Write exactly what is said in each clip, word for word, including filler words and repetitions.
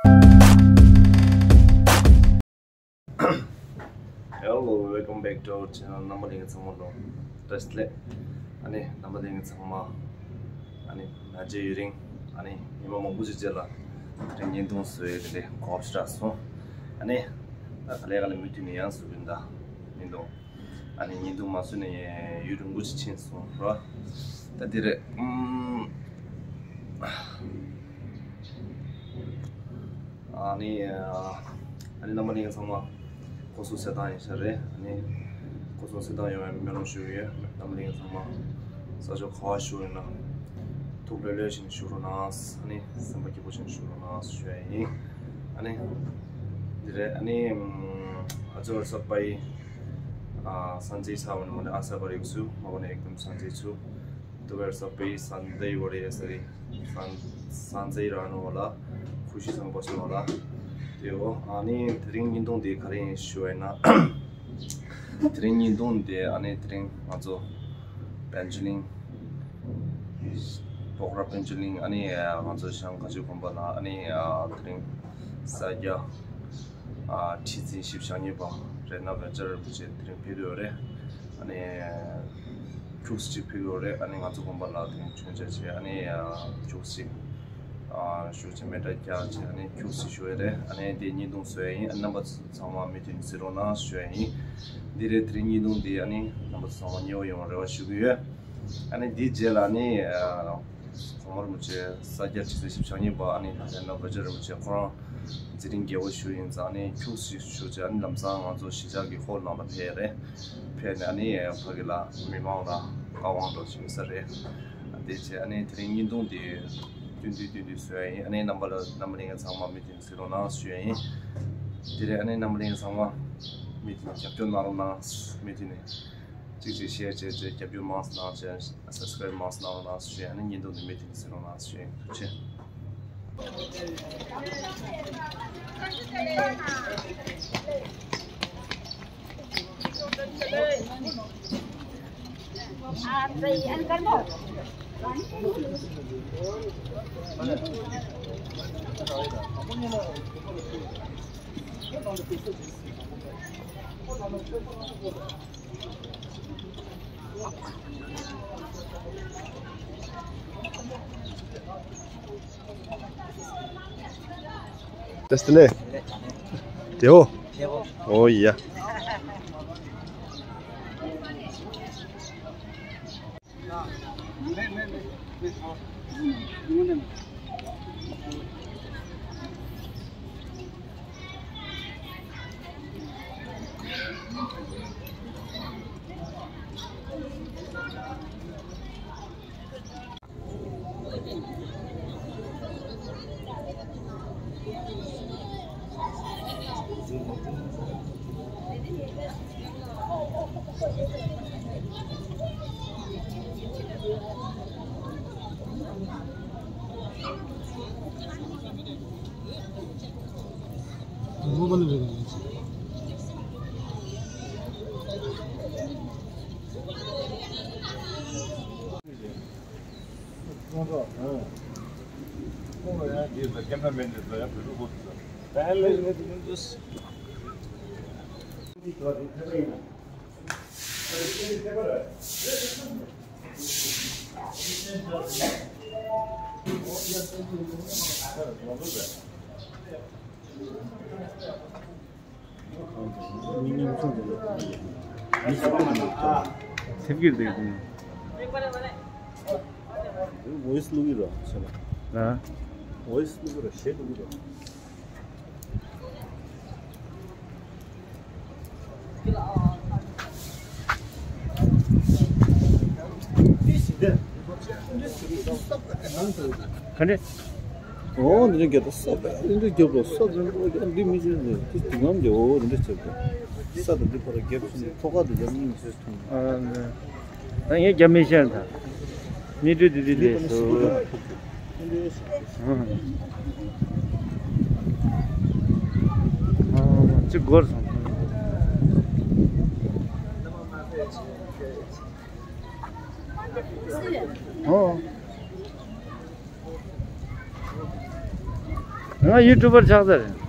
Hello, welcome back to our channel. རྣམ་པ་ལྷན་རྒྱས་ཚང་མ་ལ་བཀྲ་ཤིས་བདེ་ལེགས། ཨ་ནི་རྣམ་པ་ལྷན་རྒྱས་ཚང་མ་ཨ་ནི་ན་རྗེས་ཡུན་རིང་ཨ་ནི་ཉི་མ་མང་པོ་ཞིག་རྗེས་ལ་དེ་རིང་བརྙན་ཐུང་བཟོ་ཡས་དེ་འདྲའི་གོ་སྐབས་ཞིག་རག་སོང་། ཨ་ནི་ད་ག་ལེ་ག་ལེ་མུ་མཐུད་ནས་ཡང་བཟོ་གི་ཡིན་ད་བརྙན་ཐུང་། ཨ་ནི་བརྙན་ཐུང་མ་བཟོས་ནས་ཡུན་རིང་པོ་ཞིག་ཕྱིན་སོང་ར། ད་དེ་རེད། ཨུམ། ཨ་ནི་ཨ་ནི་རྣམ་པ་ལྷན་རྒྱས་ཚང་མ་སྐུ་གཟུགས་གསལ་ཐང་ཡིན་ས་རེད། ཨ་ནི་སྐུ་གཟུགས་གསལ་ཐང་ཡོང་བའི་སྨོན་ལམ་ཞུ་གི་ཡོད། རྣམ་པ་ལྷན་རྒྱས་ཚང་མ་ས་ཕྱོགས་ག་པར་བཞུགས་ཡོད་ན་ཐུགས་ལྷོད་ལྷོད་བྱས་ནས་བཞུགས་རོགས་གནང་། ཨ་ནི་སེམས་པ་སྐྱིད་པོ་བྱས་ནས་བཞུགས་རོགས་གནང་ཞུ་ཡ་ཡིན། ཨ་ནི་འདི་རེད། ཨ་ནི་ཨ་ཙི་ཝ་ཊི་སབ་པ་ཡི་ཨ་སང་ཙེ་ས་བ་ནི་མ་ནི་ཨ་ས་པ་རིག་སུ་མ་བ་ནི་ཨེག་དམ་སང་ཙེ་ཚུ། तो वैसे पे संदेह वड़े सरी संदेह रहने वाला खुशी संग बसने वाला। དེ་འོ། ཨ་ནི་དེ་རིང་བརྙན་ཐུང་དེ་ག་རེ་ཡིན་ཞུ་བ་ཡིན་ན། དེ་རིང་བརྙན་ཐུང་དེ་ཨ་ནི་དེ་རིང་ང་ཚོ་པན་ཆུ་ལིང་སྤོག་ར་པན་ཆུ་ལིང་ཨ་ནི་ང་ཚོ་ཤང་ཁ་ཆུ་དགོན་པ་ལ་ཨ་ནི་དེ་རིང་ས་རྒྱ་ཨ་ཁྲི་འཛིན་ཞིབ་བཤགས་གཉིས་པ་རཏྣ་བཛྲ་རིན་པོ་ཆེ་དེ་རིང་ཕེབས་ཡོད་རེད། ཨ་ནི་ཁྱུག་ཙམ་ཅིག་ཕེབས་ཡོད་རེད། ཨ་ནི་ང་ཚོ་དགོན་པ་ལ་དེ་རིང་མཆོད་མཇལ་བྱས། ཨ་ནི་ཁྱུག་ཙམ་ཅིག་ཨ་ཞུ་བྱས་མེ་སྲེག་རྒྱག་བྱས། ཨ་ནི་ཁྱུག་ཙམ་ཞུ་ཡ་རེད། ཨ་ནི་དེ་བརྙན་ཐུང་བཟོ་ཡ་ཡིན། ཨ་རྣམ་པ་ཚང་མ་མུ་མཐུད་ནས་གཟིགས་རོགས་གནང་ཞུ་ཡ་ཡིན། འདི་རེད། དེ་རིང་བརྙན་ཐུང་འདི་ཨ་ནི་རྣམ་པ་ཚང་མ་མཉེས་པོ་ཡོང་བའི་རེ་བ་ཞུ་གི་ཡོད། ཨ་ནི་འདིའི་རྗེས་ལ་ཨ་ནི་གོང་མ་རིན་པོ་ཆེ་ས་སྐྱ་ཁྲི་སྲིད་ཞིབ་ཕྱག་གཉིས་པ་ཨ་ནི་རཏྣ་བཛྲ་རིན་པོ་ཆེ་ཁོ་རང་འཛིན་རིམ་བརྒྱད་པ་ཞུ་ཡིན་ཙང་ཨ་ནི་ཁྱུག་ཙམ་ཞུ་བྱས། ཨ་ནི་ལམ་སང་ང་ཚོ་གཞིས་ཆགས་ཀྱི་ཧོལ་ནང་ལ་ཕེབས་རེད། ཕེབས་ནས་ཨ་ནི་ཕ་གི་ལ་མི་མང་ལ་བཀའ་དབང་འདྲ་ཞུ་ས་རེད། དེ་བྱས་ཨ་ནི་དེ་རིང་བརྙན་ཐུང་དེ་སྟོན་དུས་སྟོན་དུས་བཟོ་ཡ་ཡིན། ཨ་ནི་རྣམ་པ་ལ་རྣམ་པ་ལྷན་རྒྱས་ཚང་མ་མུ་མཐུད་ནས་གཟིགས་རོགས་གནང་ཞུ་ཡ་ཡིན། དེ་རིང་ཨ་ནི་རྣམ་པ་ལྷན་རྒྱས་ཚང་མ་མུ་མཐུད་ནས་རྒྱབ་སྐྱོར་གནང་རོགས་གནང་། མུ་མཐུད་ནས་གཅིག་གཅིག་ཤེར་བྱས་བྱས་རྒྱབ་སྐྱོར་མང་ཙམ་གནང་བྱས། སབ་སི་ཀ་རེབ་མང་ཙམ་གནང་རོགས་གནང་ཞུ་ཡ། ཨ་ནི་བརྙན་ཐུང་འདི་མུ་མཐུད་ནས་གཟིགས་རོགས་གནང་ཞུ་ཡ། ཐུགས་རྗེ་ཆེ། Testele. Teo. Oh, yeah. ཐེབས་ཀྱི་འདུག་ཝོ་ཡིས་བླུག་གི་རེད་ཟེར་ན། ཝོ་ཡིས་བླུག་གི་རེད། གཞས་བླུག་གི་རེད། ག་འདྲ། ཨོ་འདི་འདྲ་རྒྱབ་ད་ས་བ་འདི་འདྲ་རྒྱབ་རོགས། ས་འདི་འདྲ་འདི་མི་ཤེས་ནས་འདི་དུས་ངམ་རྒྱབ། ཨོ་འདི་འདྲ་བྱེད་དགོས། ས་དང་འདི་ཕར་རྒྱབ་སོང་ནས་ཐོག་ཁ་དུ་རྒྱབ་སྙིང་ཆེ་ཐུང་། ཨ་ནི། ད་ངས་རྒྱབ་མི་ཤེས་ད། མི་འགྲོ་དེ་དེ་ལས་སོ། ཨ་ཨ་ཅི་འགོར་སོང་། ཨོ། ང་ཡུ་ཊུབ་པར་ཆགས་ཚར།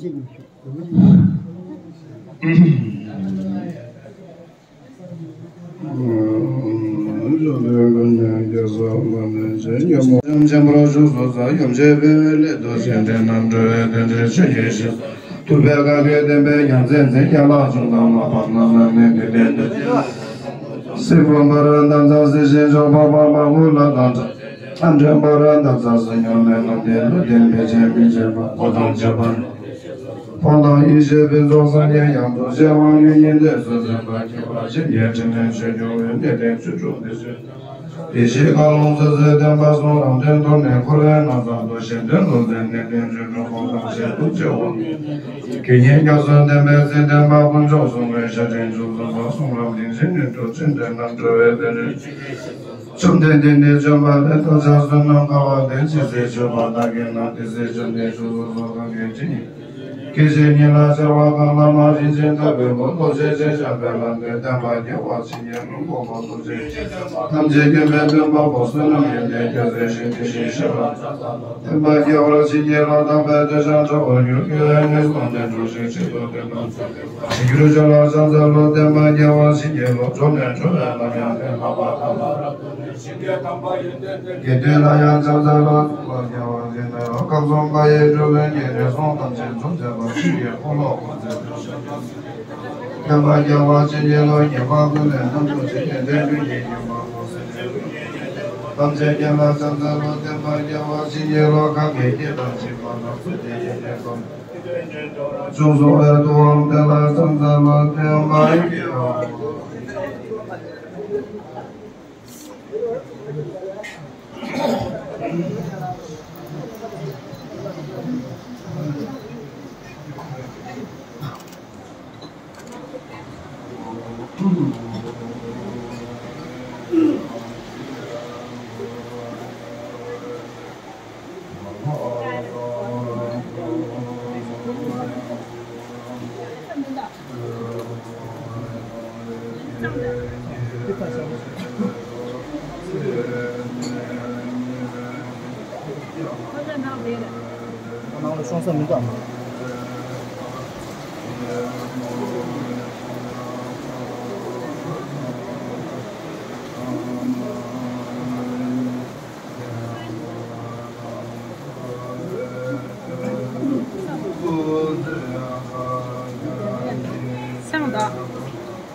ཆེན་པོར་བཞུགས་སུ་གསོལ། ཡུམ་ཆེན་ཕུལ་བའི་སླད་དུ་སེམས་ཅན་རྣམས་སྒྲོལ་བའི་དོན་ཆེན་ཆོས་ཀྱི་ཞིང་། ཐུབ་པའི་བཀའ་དྲིན་བསྟན་པའི་ཡ་མཚན་འཛིན། ཡན་ལག་བཅུ་དང་ལྷ་དང་ལྷ་མིན་གྱི་ལྷན་ཏུ། སྲིད་པ་འབར་བའི་ནམ་མཁའ་གཟིགས་ཤིང་ཕྱོགས་བཅུ་པ་པ་ཀུན་ལ་དང་འདྲ། འགྲན་པར་འདབ་ཆགས་སུ་མྱོང་བའི་ལམ་དེ་ལུས་ལྡན་མི་ཕྱེད་མི་ཕྱེད་པ་པོ་དང་ཁྱད་པར། ཕོ་དང་ཡེ་ཤེས་ཕུན་ཚོགས་སངས་རྒྱས་ཡང་དུ་བྱེད་དབང་ཡུལ་ཉིད་ལས་སུ་འཛིན་པ་ཁྱད་པར་ཅན་གྱི་ཕྲིན་ལས་ཆོས་སྐྱོང་བའི་གནས་བརྟན་བཅུ་དྲུག་འདི་ཚུལ། དེ་བཞིན་བཀའ་ལུང་སོ་སོའི་བསྟན་པ་གསུང་རབ་འདྲེན་ཐོག་ནས་འཁོར་བའི་ནང་ཚང་དུ་གཞན་དོན་སློབ་ཚན་གནད་དོན་བཅུ་དྲུག་གོང་དང་ཞལ་དུ་མཇལ་བ། དགེ་བསྙེན་སྐྱབས་སུ་བསྟེན་པའི་ཚེ་བསྟན་པ་དཀོན་མཆོག་གསུམ་གྱི་ཞབས་འབྲིང་བཅུ་གསུམ་པ་གསུང་རབ་རིན་ཆེན་སྙིང་པོ་ཚུལ་ཁྲིམས་རྣམས་གྲོལ་བའི་བསྟན་བཅོས། བཅོམ་ལྡན་འདས་ནི་བྱོན་པ་ལས་བདག་ཅག་བསོད་ནམས་དགའ་བ་ལྡན་ཅིང་ཟས་མཆོད་པ་དག་གི་ནང་དེ་ཚེ་བཅོམ་ལྡན་བཅུ་གསུམ་པ་གང་གི་དྲིན། སྐད་ཅིག་ཉིད་ལ་ཤར་བ་གང་ལ་མ་རིན་ཆེན་ཐབས་པའི་མགོན་རྡོ་རྗེ་ཅན་ཤར་པའི་ལམ་སྟོན་བསྟན་པ་རྒྱལ་བ་བྱིན་གྱིས་རློབ་པ་ཐམས་ཅད་མཁྱེན་པའི་སྟོན་པ་པོ་བསོད་ནམས་ཡོན་ཏན་རྒྱ་མཚོའི་ཞིང་དེ་བཞིན་གཤེགས་པ་བསྟན་པ་རྒྱལ་བ་བྱིན་གྱིས་རློབ་དང་བས་དེ་ཞང་ཁྲོ་བོར་གྱུར་ཀྱི་ངན་སོང་དེ་འགྲོ་ཞིང་ཆེད་དུ་བསྟན་པ་ཞིང་གྱུར་ཅོ་ལགས་ཕྱག་འཚལ་ལོ། བསྟན་པ་རྒྱལ་བ་བྱིན་གྱིས་རློབ། འགྲོ་ནས་འགྲོ་བའི་ལམ་ཡང་དེ་ལྷག་པ་དང་། དགེ་འདུན་ལ་ཡང་ཕྱག་འཚལ་ལོ། ཐུབ་པ་རྒྱལ་བ་བྱིན་གྱིས་རློབ། སྐབས་གསུམ་པ་ཡི་སྒྲུབ་པའི་ཉེར་སོང་ཐམས་ཅད་འཇོམས་མཛད་པ་ཆོས་ཀྱི་འཁོར་ལོ་བསྐོར་མཛད་པའི་བསྟན་པ་རྒྱལ་བ་བྱིན་གྱིས་རློབ། ཉེས་པ་ཀུན་ལས་རྣམ་གྲོལ་བྱེད་པའི་དེ་ལུས་ཀྱི་ཉེས་པ་ཐམས་ཅད་རྒྱལ་བ་ཕྱག་འཚལ་ལོ། བསྟན་པ་རྒྱལ་བ་བྱིན་གྱིས་རློབ། གང་གི་སྐད་དང་མཆིལ་མ་རྣམས་སུ་དེ་ཡི་ལས་བསྐོར། བཅུ་གསུམ་པའི་ཐུབ་དབང་བསྟན་ལ་ཕྱག་འཚལ་ལོ། བསྟན་པ་རྒྱལ་བ། ནང་ལ་ཤོང་ས་མི་འདུག་ཨ། སང་ད།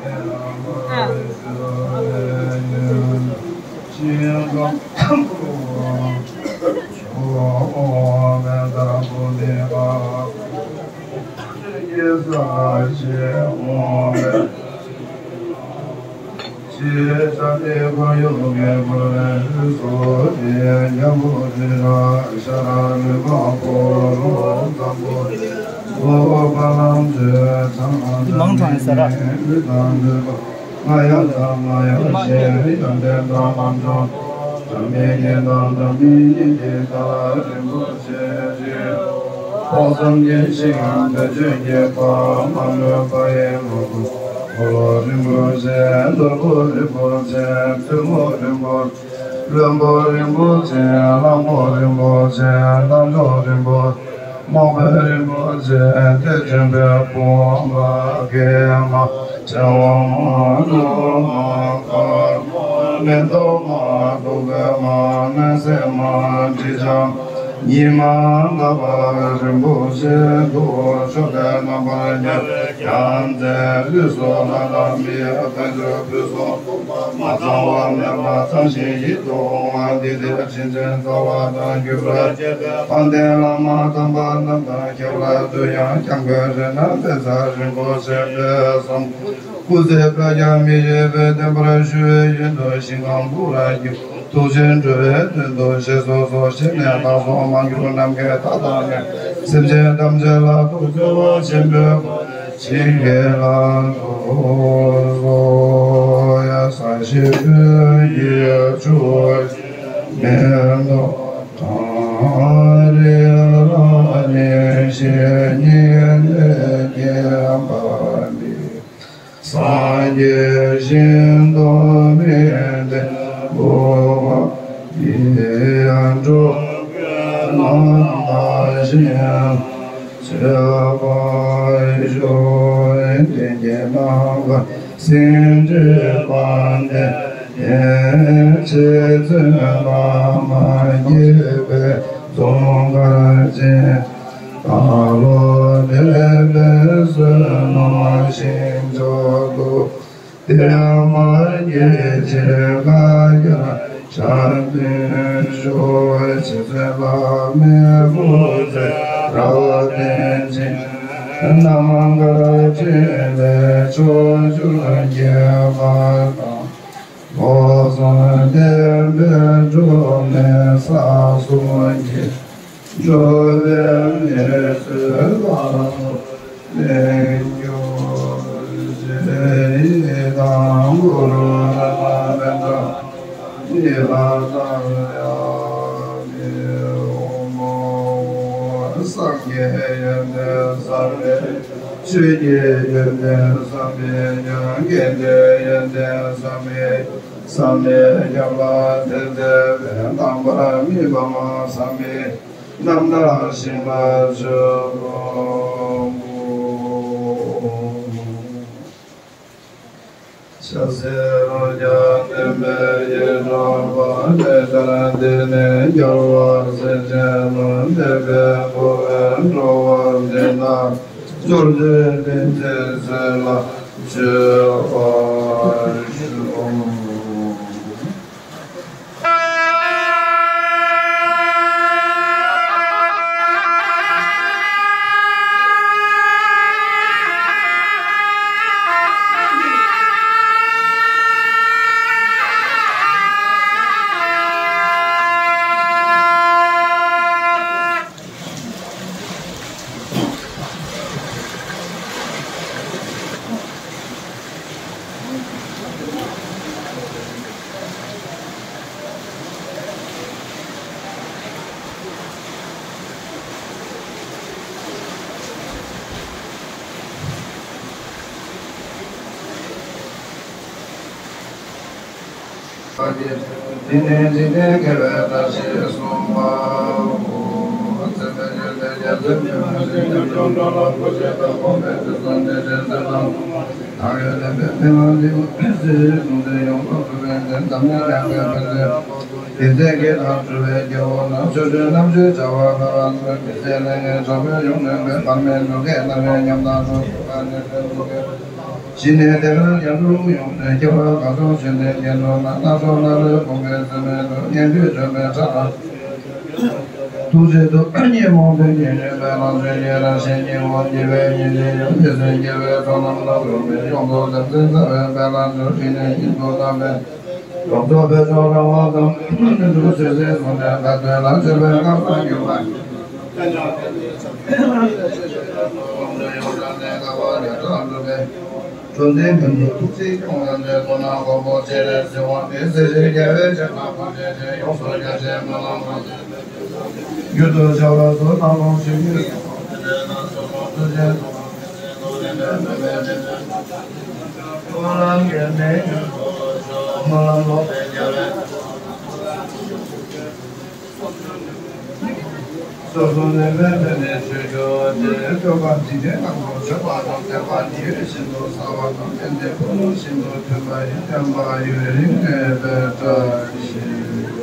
ཨ། མང་དྲགས་ཡིན་ས་ར། ཕོ་བསམ་གྱི་ཤིང་འདོད་ཆེན་གྱི་བ་མ་ལུས་པ་ཡི་ངོ་བོ། འཁོར་ལོ་རིན་པོ་ཆེ། ནོར་བུ་རིན་པོ་ཆེ། བཙུན་མོ་རིན་པོ་ཆེ། བློན་པོ་རིན་པོ་ཆེ། ལྷ་མོ་རིན་པོ་ཆེ། རྣམ་འབྱོར་རིན་པོ་ཆེ། མོས་པ་རིན་པོ་ཆེ། དེ་བྱོན་པའི་བུ་མོ་ལ་སྐྱེས་མ་བྱ་བ་མ་འགྲོ་མ་དཀར་མ་མེ་ཏོག་མ་བདུག་སྤོས་མ་སྣང་གསལ་མ་དྲི་ཆབ་ཉི་མ་ཟླ་བ་རིན་པོ་ཆེ་དུ་ཆོས་ལས་རྣམ་པར་རྒྱལ་བའི་རྒྱལ་མཚན་ལུས་སུ་ལྷ་དང་མིའི་དལ་འབྱོར་ཕུན་སུམ་ཚོགས་པ་མ་ཚང་བ་མེད་པ་ཚང་ཞིང་ཡིད་དུ་འོང་བ་འདི་ལྟའི་དྲིན་ཅན་རྩ་བ་དང་བརྒྱུད་པར་བཅས་པའི་དཔལ་ལྡན་བླ་མ་དམ་པ་རྣམས་དང་ཁྱབ་པ་དུ་ཡང་སྐྱབས་མགོན་རཏྣ་སྟེ་ས་རིན་པོ་ཆེ་དཔལ་བཟང་པོ། སྐུ་ཚེ་བསྐལ་བརྒྱར་མི་ཤིགས་པའི་བསྟན་པར་ཞུ་བའི་ཡུན་དུ་ཞིང་ཁམས་ཀུན་ལ་སྐྱིད། ཐུགས་རྗེ་འགྲོ་བའི་དོན་དུ་ཞེས་སོ་སོར་ཕྱེ་ནས་བདག་སོགས་མ་གྱུར་ནམ་མཁའི་མཐའ་དང་མཉམ། སེམས་ཅན་ཐམས་ཅད་ལ་ཐུགས་བརྩེ་བ་ཆེན་པོས་བསྐོར་ནས་བྱིན་གྱིས་བརླབ་ཏུ་གསོལ། ཡ་ས་ཞིག་པོའི་ཆུ་མེ་ཏོག་དང་རི་ལ་ནི་ཞེས་ཉིད་ལས་སྐྱེས་པ་འདི། སངས་རྒྱས་ཤིང་ཏོག་མི་ལྡན་འོད་དཔག་མེད་འགྲོ་ཀུན་ནམ་མཁའ་བཞིན། ཆོས་པ་ཞུ་བའི་དོན་གྱི་རྣམ་པར་སེམས་བསྐྱེད་པ་ནི། ཆོས་ཚུལ་བླ་མ་དགྱེས་པའི་གདུང་དཀར་ཅན། ཁ་ལོ་བདེ་བའི་བསོད་ནམས་ཞིང་མཆོག་ཏུ། གཏེར་མ་སྐྱེ་མཆེད་བཀའ་རྒྱ་ཤར་ཕྱིན་ཤོག །ཕྱི་ཚེ་བླ་མའི་སྐུ་ཚེ་རབ་བརྟན་ཅིང་། རྣམ་དཀར་ཕྲིན་ལས་ཕྱོགས་བཅུར་རྒྱས་པ་དང་། ལོ་གསུམ་བསྟན་པའི་སྒྲོན་མེ་ས་གསུམ་གྱི། འགྲོ་བའི་མི་ཚེ་ལ་ལེགས་གྱུར་ཅིག །ཡི་དམ་གུ་རུ་རཏྣ་ནཱི་ཐ་ཡི་ལ་ཏང་ཡ་མི་ཨོ་མ། སངས་རྒྱས་ཡོན་ཏན་བསམ་པའི། ཆོས་ཀྱི་ཡོན་ཏན་བསམ་པའི་ཡང་། དགེ་འདུན་ཡོན་ཏན་བསམ་པའི། བསམ་པའི་ཁྱབ་པ་དེ་མཛད་པའི། རྣམ་པར་སྨིན་པ་མ་བསམ་པའི། རྣམ་དག་ཞིང་པ་ཆོས་སྐུ། ཕྱག་འཚལ་ལོ་བརྒྱ་ལྡན་པའི་ཡིད་འཕྲོག་པ། ལས་མཐར་འདི་ནི་རྒྱལ་བ་སྲས་ཆེན་པོ། འདས་པའི་འཁོར་བའི་འགྲོ་བ་འདི་ན། འབྱོར་ཚུལ་བསྟན་ཚེ་ཚུལ་ལ་མཆོད་པར་ཞུ། དེ་ནས་འཇིག་རྟེན་དགེ་བའི་བཀྲ་ཤིས་གསུངས་པའོ། ཚེ་འདིར་ཡོན་ཏན་རྒྱ་མཚོའི་ཉི་མ་བཞིན། རྒྱ་མཚོའི་འགྲོ་ལ་སྐུ་ཕྱྭ་དང་། གོང་མའི་དྲིན་གསུམ་དེ་བཞིན་གསེར་དང་གསུམ། ཐགས་ཡོད་ལྡན་པའི་མི་མང་འདུས་པ་ཡི། སྲིད་ཞིའི་གཟུགས་འཛིན་ཡོངས་སུ་གྲུབ་པའི་མཚན། འཛམ་གླིང་རྒྱལ་བའི་ཕན་བདེ་དེ་ཚེ་སྐྱིད་དང་སྤྲུལ་པའི་རྒྱལ་པོ་ན། ཆོ་འཕྲུལ་རྣམ་དཔྱོད་བྱ་བ་འཕེལ་བར་མཛོད། མི་ཚེ་ལས་ངན་དྲག་པོས་གཡོགས་ནུས་པའི། བར་མའི་འབྲུག་སྐད་རྣ་བས་ཉམས་དང་ཕྲོགས། བར་ནས་ཐོན་འབྲུག་སྐད་ཞི་ནས་དེ་ལྟར་ཡར་འབྲོག་ཡོངས་སུ་ཁྱབ་པ། དགའ་སྟོན་ཤིང་རྟའི་སྐད་དྲག་ན། སྣ་ཚོགས་སྣ་ལུས་བུམ་པའི་སེམས་མེད་དུ། སྙན་བརྒྱུད་སྒྲོན་མེ་ཁྲ་དང་ཐུགས་རྗེ་དུ། ཉོན་མོངས་པའི་ཉེས་དམིགས་པའི་ལམ་ཆེན་ཉེ་རང་ཞི་ཉེ་བར་ཉེ་བའི་ཉེས་དམིགས་ཡོད། མི་སེམས་སྐྱེ་བོའི་ཚོགས་རྣམས་ལ་རོལ་མེ་ཡོངས་སུ་ལྡེམ་ཟིན་ཚ་བའི་དཔལ་ལ་འཇུག །ཕྲིན་ལས་ཉིད་དུ་བསྣམས་པའི་ལོངས་སྤྱོད་པད་མཆོག་རང་དབང་དང་། ནུས་མཐུ་ཆོས་སྲིད་ཟུང་འབྲེལ་དགའ་སྟོན་ལ། སྤྱོད་པའི་སྐལ་བཟང་མྱུར་བར་འགྱུར། འགྲོ་འདིའི་མི་འདུལ་ཐུགས་བརྩེས་སྐྱོང་བ་འདྲེན། མདོར་ན་གོ་འཕང་སྤྱན་རས་གཟིགས་དབང་ཏེ། སྲིད་ཞིའི་རྒྱལ་བའི་ཕྱག་ན་བཀའ་དྲིན་ཆེ། ཡོངས་སུ་རྒྱ་ཆེའི་སྨོན་ལམ་གང་ཚེ་རྒྱུད་དུ་འཆར་བ་སོགས་སྣང་སྟོང་ཆོས་ཉིད་སོ་སོ་ནས་མེད་པའི་གནས་ཆོས་སྐྱོ་སྟེ། སྤྲོས་པ་འཇིག་རྟེན་རྣམས་སུ་ཆགས་པ་དང་། དད་པ་ཉེ་བའི་ཞིང་དུ་ཟ་བ་དང་། བསྟན་པའི་ཕུ་ནུ་ཞིང་དུ་ཐོན་པ་ཡི། བསྟན་པ་ཡུན་རིང་གནས་པའི་བཀྲ་ཤིས།